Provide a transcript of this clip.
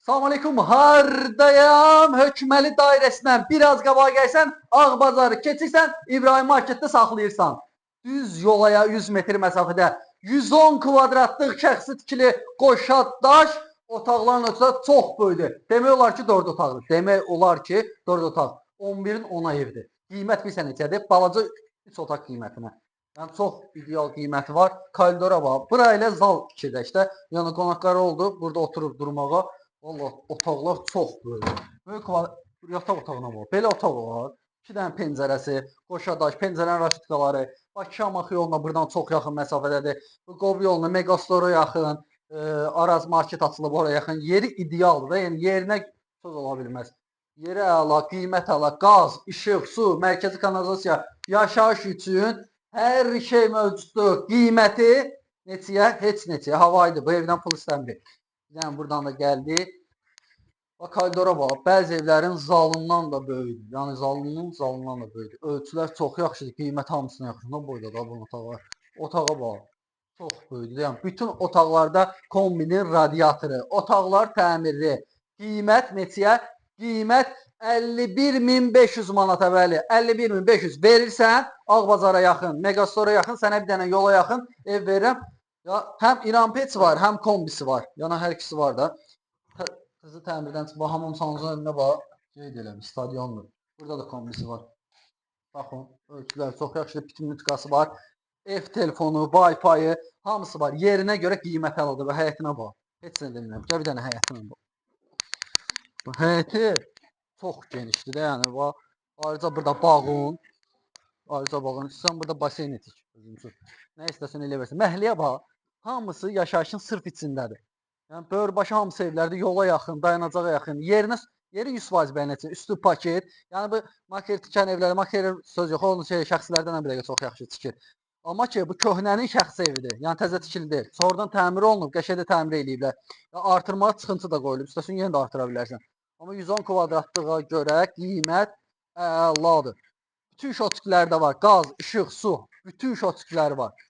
Salam aleykum, hardayam? Hökməli dairəsindən biraz qabağa gəlsən, Ağbazarı keçirsən, İbrahim marketdə saxlayırsan. Düz yolaya 100 metr məsafədə 110 kvadratlıq şəxsi tikili qoşa daş otaqların ölçüsü çox böyükdür. Demək olar ki, 4 otaqdır. Demək olar ki, 4 otaq. 11-in 10-a evdir. Qiymət bilirsən neçədir? Balaca 3 otaq qiymətinə. Yəni çox ideal qiyməti var. Koridora bax. Bura ilə zal fikirləş də. Yəni qonaqları oldu burada oturub durmağa. Vallahi otaqlar çox böyük. Böyük yataq otağına bax. Belə otaq olar. 2 dənə pəncərəsi, qoşa daş, pəncərənin raşitkaları. Bakı Şamaxı yoluna buradan çox yaxın məsafədədir. Bu Qobu yoluna, Megastora yaxın, Araz market açılıb oraya yaxın. Yeri idealdır da, yəni yerinə söz ola bilməz. Yeri əla, qiymət əla, qaz, işıq, su, mərkəzi kanalizasiya, yaşayış üçün hər şey mövcuddur. Qiyməti neçəyə? Heç neçəyə. Havaydı. Bu evdən pul istəmirik. Yəni buradan da gəldi. Bax koridora bax. Bəzi evlərin zalından da böyükdür. Yəni zalının zalından da böyükdür. Ölçülər çox yaxşıdır. Qiymət hamısına yaxşı. Nə boyda da bunun otaqlar. Otağa bax. Çox böyükdür. Yəni bütün otaqlarda kombinin radiatoru, otaqlar təmirli. Qiymət neçəyə? Qiymət 51.500 manata, bəli. 51.500 verirsən, Ağbazara yaxın, Megastora yaxın, sənə bir dənə yola yaxın ev verirəm. Ya həm İran peç var, həm kombisi var. Yəni hər ikisi var da. Qızı təmirdən çıxıb hamam salonunun önünə bax. Qeyd eləmiş, stadiondur. Burada da kombisi var. Baxın, ölçülər çox yaxşıdır, bütün nütkası var. Ev telefonu, Wi-Fi-yı, hamısı var. Yerinə görə qiymət əladır və həyətinə bax. Heç nə demirəm. Gəl bir dənə həyətinə bax. Bu həyəti çox genişdir də, yəni bax. Ayrıca burada bağın, ayrıca bağın. İstəsən burada baseyn etik özün üçün. Nə istəsən elə versin. Məhəlləyə bax. Hamısı yaşayışın sırf içindədir. Yəni böyürbaşı hamısı evlərdir, yola yaxın, dayanacağa yaxın. Yerinə yeri 100% bəyənəcək. Üstü paket. Yəni bu maker tikən evləri, maker söz yox, onun şey şəxsilərdən də bir dəqiqə çox yaxşı tikir. Amma ki bu köhnənin şəxsi evidir. Yəni təzə tikili deyil. Sonradan təmir olunub, qəşəng də təmir eləyiblər. Ya artırmağa çıxıntı da qoyulub. İstəsən yenə də artıra bilərsən. Amma 110 kvadratlığa görə qiymət əladır. Bütün şotiklər də var. Qaz, işıq, su, bütün şotikləri var.